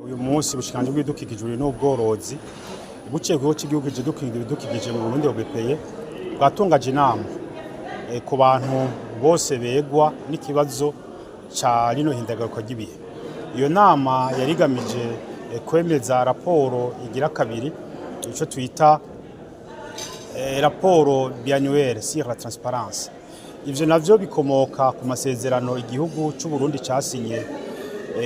Uyu munsi ubushikiranganji bw'ibidukikije n'ubworozi, buciye ku kigo cy'igihugu kidukingira ibidukikije mu Burundi, OBPE, bwatungaje inama ku bantu bose begwa n'ikibazo ca rino hindagaruka ry'ibihe. Iyo nama yari igamije kwemeza raporo igira kabiri, ico twita rapport biannuel sur la transparence. Ivyo navyo bikomoka ku masezerano igihugu c'u Burundi casinye,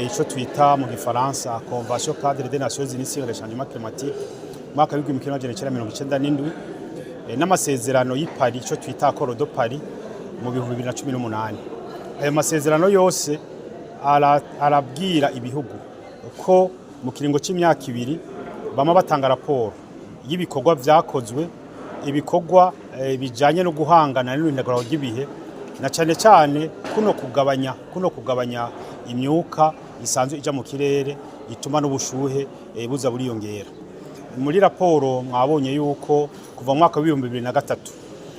ico twita mu gifaransa Convention cadre des Nations Unies sur le changement climatique, mwaka w'1997, n'amasezerano y'i Paris, ico twita Accord de Paris, mu 2018. Ayo masezerano yose arabwira ibihugu ko mu kiringo c'imyaka 2 bama batanga raporo y'ibikorwa vyakozwe, ibikorwa bijanye no guhangana n'ihindagurika ry'ibihe, na cane cane kuno kugabanya imyuka isanzwe ija mu kirere ituma n'ubushuhe buza buriyongera. Muri raporo mwabonye yuko kuva mu mwaka w'2003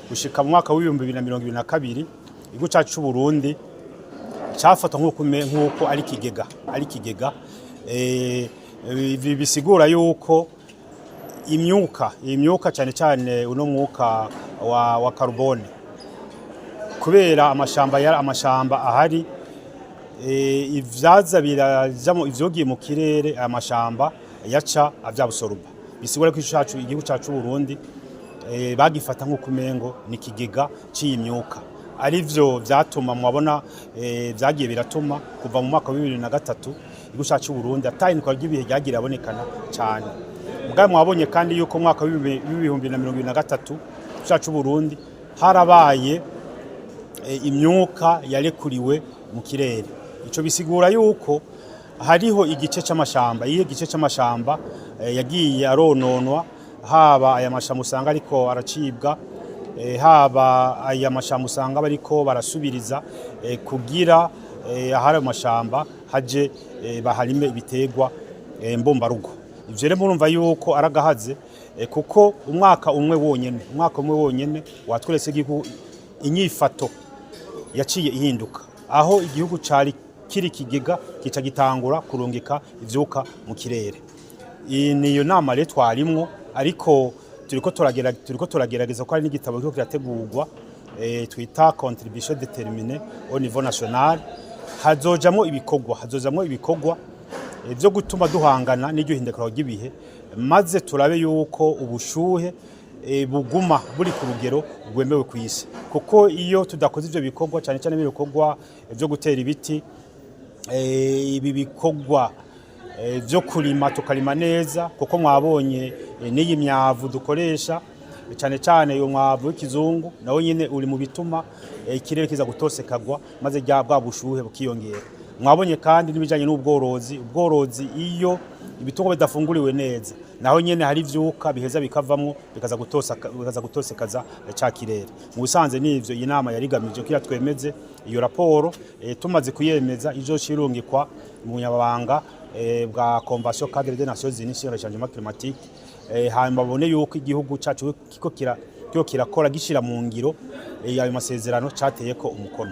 gushika mu mwaka w'2022, igihugu cacu c'u Burundi cafatwa nk'uko ari ikigega. Ibi bisigura yuko imyuka, cyane cyane uno mwuka wa carbone, kubera amashamba ahari, ivyaza birajamo ivyogiye mu kirere, amashamba yaca avyabsoruba. Bisigura ko igihugu cacu Burundi bagifata nk'uko umengo ni ikigega c'iyi myuka, arivyo vyatuma mwabona vyagiye biratuma kuva mu mwaka wa 2003 igihugu cacu Burundi atahinduka ry'ibihe ryagiye rabonekana cyane. Mugabo mwabonye kandi yuko mu mwaka w'2023 cacu Burundi harabaye imyuka yarekuriwe mu kirere. Ico bisigura yuko hariho igice c'amashamba, iyo igice c'amashamba yagiye arononwa, haba aya mashamba usanga ariko aracibwa, haba aya mashamba usanga bariko barasubiriza kugira ahari ayo mashamba haje baharime ibiterwa mbumbarugo. Ivyo rero murumva yuko aragahaze, kuko umwaka umwe wonyene watweretse igihugu inyifato yaciye ihinduka, aho igihugu cari kiri kigega kica gitangura kurungika ivyuka mu kirere. Iyi niyo nama rero twarimwo, ariko turiko turagerageza ko hari n'igitabo kiriko kirategurwa, twita contribution déterminée au niveau national. Hazojamwo ibikorwa vyo gutuma duhangana n'iryo hindagurika ry'ibihe, maze turabe yuko ubushuhe buguma buri ku rugero rwemewe ku isi, kuko iyo tudakoze ivyo bikorwa, cyane cyane ibikorwa vyo gutera ibiti, ibi bikorwa vyo kurima, tukarima neza, kuko mwabonye n'iyi myavu dukoresha, cyane cyane uyu mwavu w'ikizungu, nawe nyine uri mu bituma ikirere kiza gutosekagwa, maze rya bwa bushuhe bukiyongera. Mwabonye kandi n'ibijanye n'ubworozi. Ubworozi, iyo ibitungwa bidafunguriwe neza, naho nyene hari ivyuka biheza bikavamwo, bikaza gutosekaza ca kirere. Mu bisanzwe n'ivyo iyi nama yarigamije kugira twemeze iyo raporo. Tumaze kuyemeza, izocirungikwa mu bunyamabanga bwa Convention cadre des Nations Unies sur le changement climatique, hanyuma babone yuko igihugu cacu kiko kirakora gishira mu ngiro ayo masezerano cateyeko umukono.